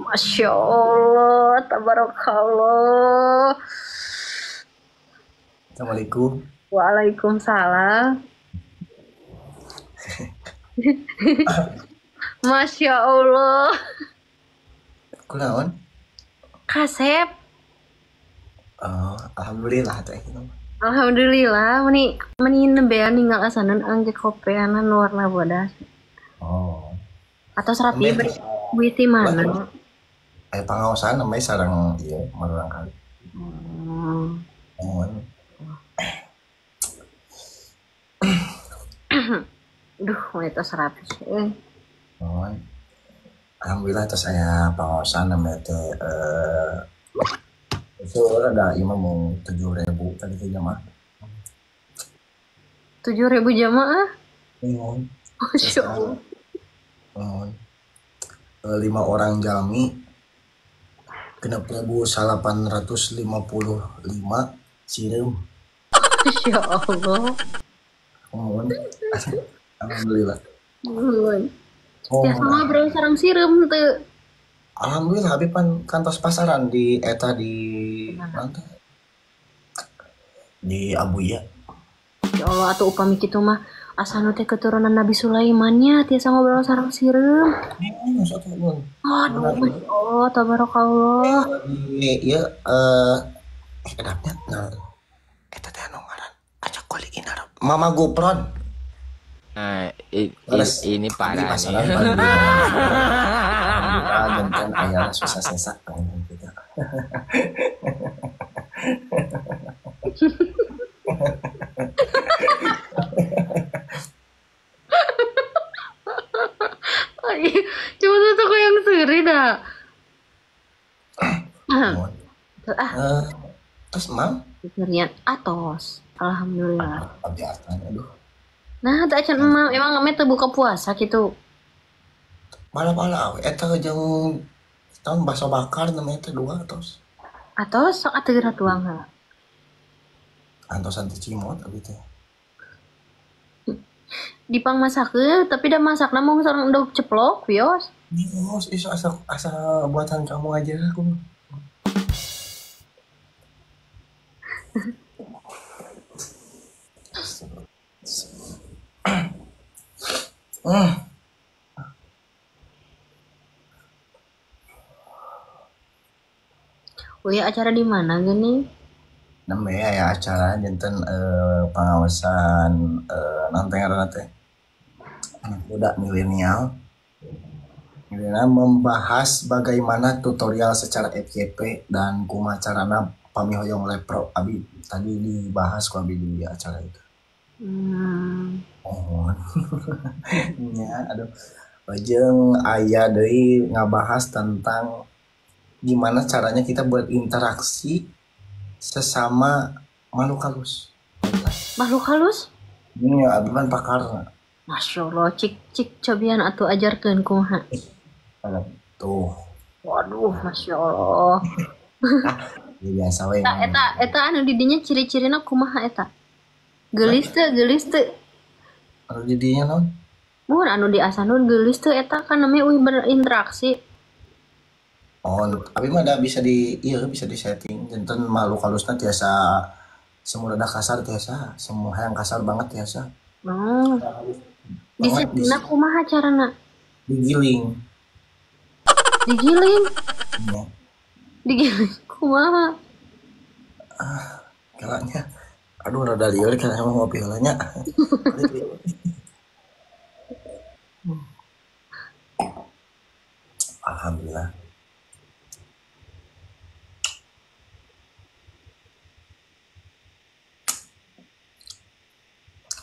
Masya Allah, tabarakallah. Assalamualaikum. Waalaikumsalam. Masya Allah. Kunaon? Kasep. Oh, alhamdulillah teh. Alhamdulillah, meni meni nembean ninggal asanan angge kopeanan warna bodas. Oh. Atau serapi beri witi mana? Aya pangaosan namanya sareng ieu marurang kali. Oh. Duh, itu serapi. Oh. Alhamdulillah terus aya pangaosan namanya teh itu ada imam mau 7.000 tadi teh jamaah. 7.000 jamaah? Oh. Masya Allah. Oh. 5 orang jalmi 6.855 sireum. Masya Allah. Oh. Alhamdulillah. Oh, ya sama bro sarang sireum teu. Alhamdulillah abi pan kantos pasaran di eta di mana? Di Abuya. Ya Allah atuh upami kitu mah asanu teh keturunan Nabi Sulaiman nya tiasa ngobrol sareng sireum. Aduh, Masya Allah, tabarakallah. Iya, edapnya nah eta teh anu ngaran acak koli inarab. Mama Gupron. Nah, ini parah nih. Alhamdulillah, aya susah sesa gitu. Cuma tuh aku yang seri dah. Terus mam? Serian atos, alhamdulillah. Aduh. Nah, tak acan emang emang nggak buka puasa gitu. Malah-malah, eta jeung tahun bakso bakar namanya teh dua atos. Atos sok atuh geura tuang heula. Antosan teh cimot abi teh. Dipang masakeun tapi da masakna mah sareng endog ceplok wios. Wios, iso asa asa buatan kamu aja aku. Oh ya, acara di mana gini? Namanya ya acara janten pengawasan nanti ngaranna teh anak muda milenial. Milenial membahas bagaimana tutorial secara FYP dan kumaha carana pamihoyong lepro. Abi tadi dibahas ku abi di acara itu. Oh. Ya, aduh. Jeung aya deui ngabahas tentang gimana caranya kita berinteraksi sesama makhluk halus. Makhluk halus? Iya, abi kan pakar. Masya Allah, cik cik cobian atuh ajarkeun kumaha. Tuh. Waduh, Masya Allah. Ya, biasa we. Eta eta anu didinya ciri-cirina kumaha eta? Geulis teu, geulis teu. Anu didinya naon? Mun anu di Asanun geulis teu eta kan namanya uih berinteraksi. Oh, abi mah da bisa di iya bisa di setting janten makhluk halusna tiasa semua rada kasar tiasa, semua yang kasar banget tiasa. Oh. Di settingna kumaha carana? Digiling. Digiling? Iya. Digiling kumaha? Ah, kalanya. Aduh rada lieur kana emang ngopi heula nya. Alhamdulillah.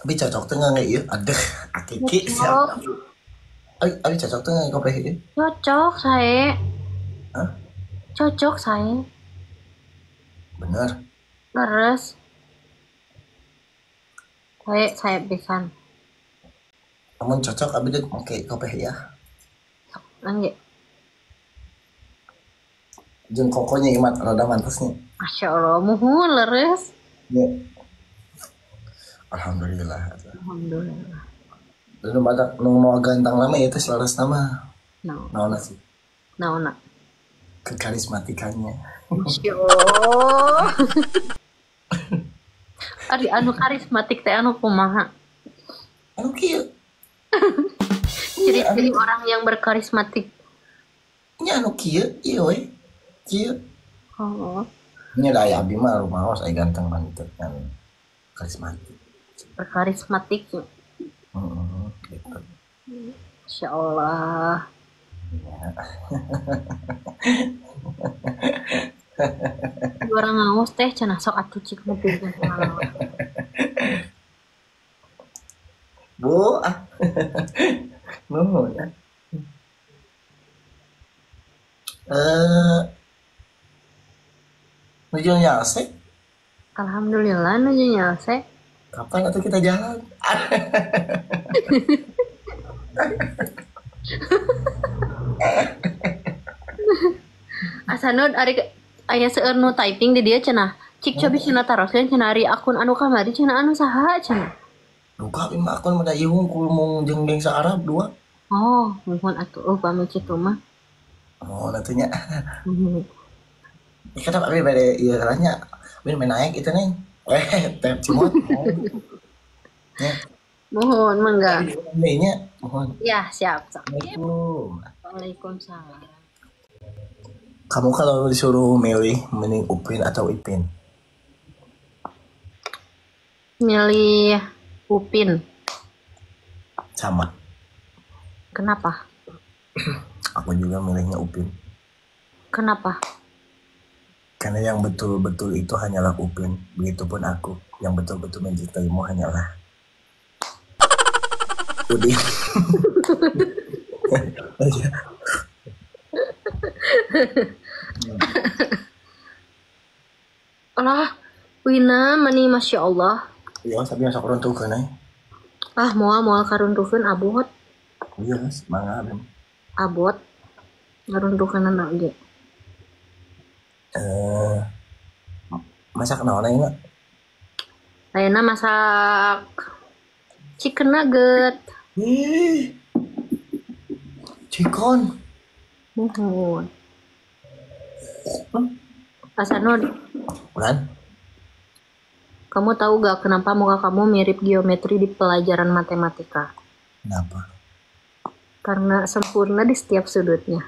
Abi cocok teh nggak ieu? Aduh, akiki siap. Abi cocok teh nggak kopi ieu? Cocok saya. Hah? Cocok saya. Bener. Leres. Saya pisan. Namun cocok abi deh make kopi ya. Nangge. Jeung kokonya imat rada mantasnya. Masya Allah, muhun leres. Ya. Alhamdulillah. Alhamdulillah. Lalu badak nu mau gantang lama ya teh selaras nama. No. Naona sih. Naona. Kekarismatikannya. Masya Allah. Ari anu karismatik teh anu kumaha? Anu kieu. Ciri-ciri orang yang berkarismatik. Nya anu kieu, ieu we. Kieu. Oh. Nya da aya abi mah rumaos aya ganteng mah gitu kan. Karismatik. Berkarismatik. Heeh, gitu. Masya Allah. Ya. Orang ngaos teh cenah sok atuh cik nepi ka. Bu, ah. Nuhun ya. Nuju nyalse? Alhamdulillah nuju nyalse. Kapan atuh kita jalan? Asanud ari aya seueur nu typing di dia cenah. Cik cobi cenah taroskeun cenah ari akun anu kamari cenah anu saha cenah. Duka abi mah akun mah da ieu hungkul mung jeung geng sa-Arab dua. Oh, muhun atuh upami kitu mah. Oh, nantinya. Ya kan abi bade ieu nya. Abi main naik itu neng. Tep cimot. Ya. Mohon mangga. Nya, mohon. Ya, siap. Assalamualaikum. Waalaikumsalam. Kamu kalau disuruh milih mending Upin atau Ipin? Milih Upin. Sama. Kenapa? Aku juga milihnya Upin. Kenapa? Karena yang betul-betul itu hanyalah Upin. Begitupun aku. Yang betul-betul mencintaimu hanyalah Udin. Alah, Wina mani Masya Allah. Iya, tapi yang sok runtuhkeun euy. Ah, moal karuntuhkeun abot. Iya, mangga abdi. Abot. Ngaruntuhkeunana oge. Masak naon ayeuna? Ayeuna masak chicken nugget. Ih. Chicken. Muhun. Asanud. Bulan. Kamu tahu gak kenapa muka kamu mirip geometri di pelajaran matematika? Kenapa? Karena sempurna di setiap sudutnya.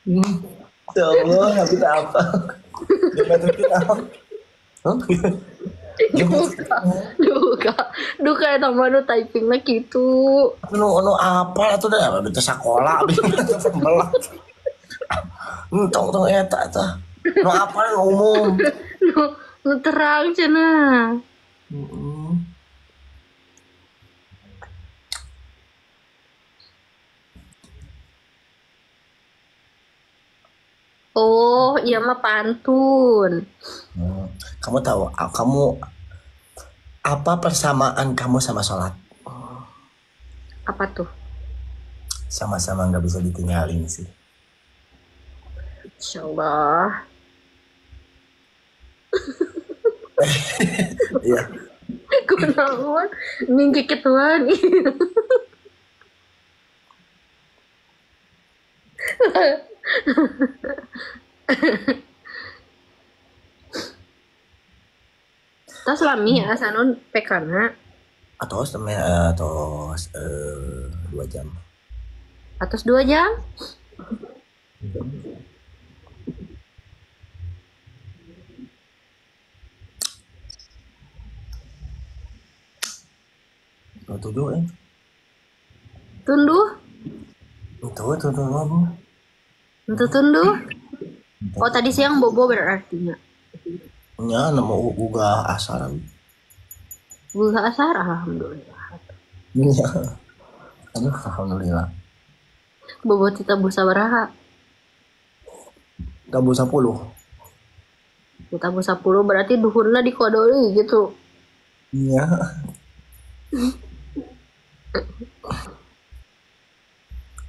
Ya Allah, tapi tak apa. Geometri itu apa? Huh? Duka eta mah nu typingna kitu. Nu apa atuh da teu sakola abi mah. Entong tong eta tah. Nu apa nu umum. Nu terang cenah. Heeh. Oh, iya mah pantun. Kamu tahu, kamu apa persamaan kamu sama sholat? Apa tuh? Sama-sama nggak bisa ditinggalin sih. Insya Allah. Iya. Kunaon minggu ketuan. Tos lami ya sanun PK-na. Atos atos 2 jam. Atos 2 jam? Tujuh eh. Tunduh? Itu tunduh. Itu tunduh? Oh tadi siang bobo berartinya. Ya, nemu uga asar. Uga asar, alhamdulillah. Iya. Aduh, alhamdulillah. Bobo tita busa baraha? Tabu 10. Tabu 10 berarti duhurna dikodoi gitu. Iya.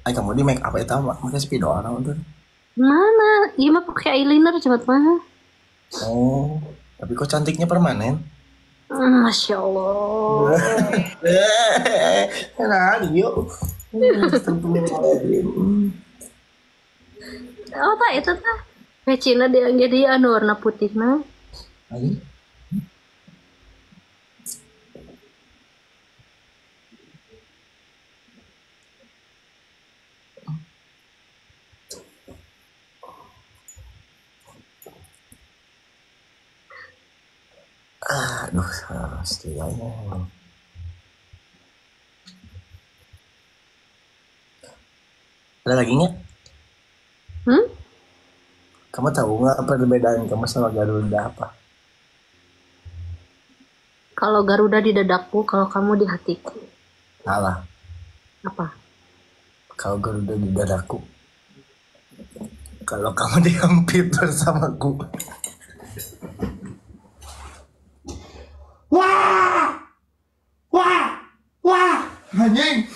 Ay, kamu di make up eta mah pakai spidol naon tuh? Mana? Iya mah pakai eyeliner cepat mah. Oh, tapi kok cantiknya permanen? Masya Allah. Nah, yuk. Oh tah eta tah. Pecina dia jadi anu warna putihna. Ayo. Aduh, setianya. Ada lagi nggak? Hmm? Kamu tahu nggak perbedaan kamu sama Garuda apa? Kalau Garuda di dadaku, kalau kamu di hatiku. Salah. Apa? Kalau Garuda di dadaku. Kalau kamu dihampir bersamaku. Wah! Wah! Wah! Anjing!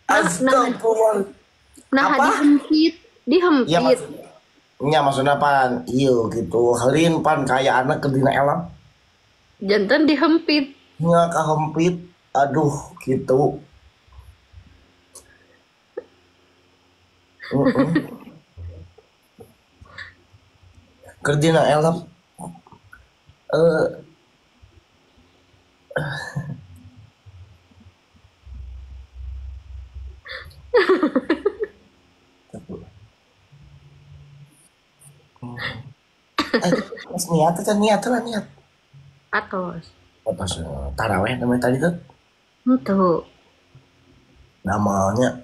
Astagfirullah. Nah, apa? Dihempit, dihempit. Ya, maksudnya pan, iya gitu. Halin pan kayak anak ke dina elam. Jantan dihempit. Nya kahempit. Aduh, gitu. Keur dina elam. Mas niat aja, niat lah niat. Atos. Atos taraweh namanya tadi tuh. Itu. Namanya.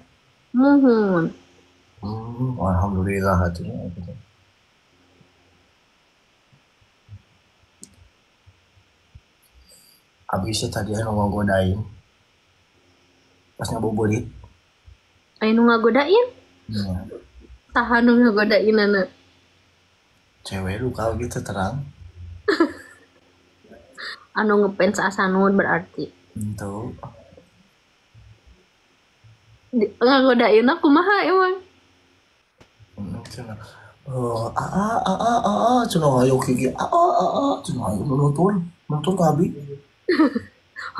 Muhun. Alhamdulillah hatinya. Abisnya tadi anu ngagodain. Pas ngabuburit. Anu ngagodain? Iya. Saha nu ngagodain anak? Cewek lu kalau gitu terang. Anu ngefans Asanud berarti. Itu. Ngagodain aku kumaha emang? Cenah. Oh, a a a a a cenah ayo gigi a a a a cenah ayo nuntun ka abi.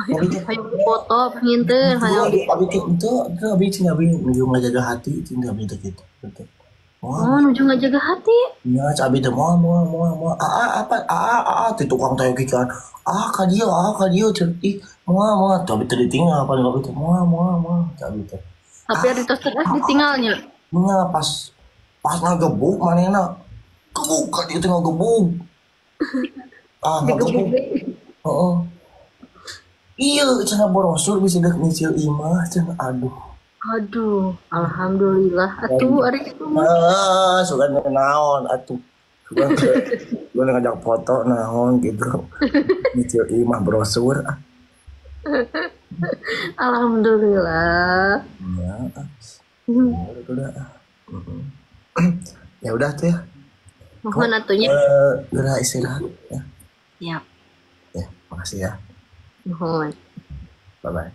Ayo foto penginten ayo. Abi teh henteu, abi cenah abi nuju ngajaga hati cenah abi teh kitu. Oh, nuju ngajaga hati. Nya abi teh moal moal moal moal a a apa a a a ti tukang teh kikian. Ah ka dieu cenah ih moal moal teh abi teh ditinggal apa abi teh moal moal moal teh abi teh. Tapi ari tos teras ditinggalnya. Nya pas ngagebuk manehna. Gebuk ka dieu teh ngagebuk. Ah ngagebuk. Heeh. Iya cenah brosur bisa dek nyicil imah cenah aduh. Aduh, alhamdulillah. Atuh ari kitu mah. Ah, sugan naon atuh. Sugan sugan ngajak foto naon gitu. Nyicil imah brosur. Alhamdulillah. Ya. Udah. Ya udah tuh ya. Mohon atunya. Geura istirahat ya. Siap. Ya, makasih ya. Mohon. Bye bye.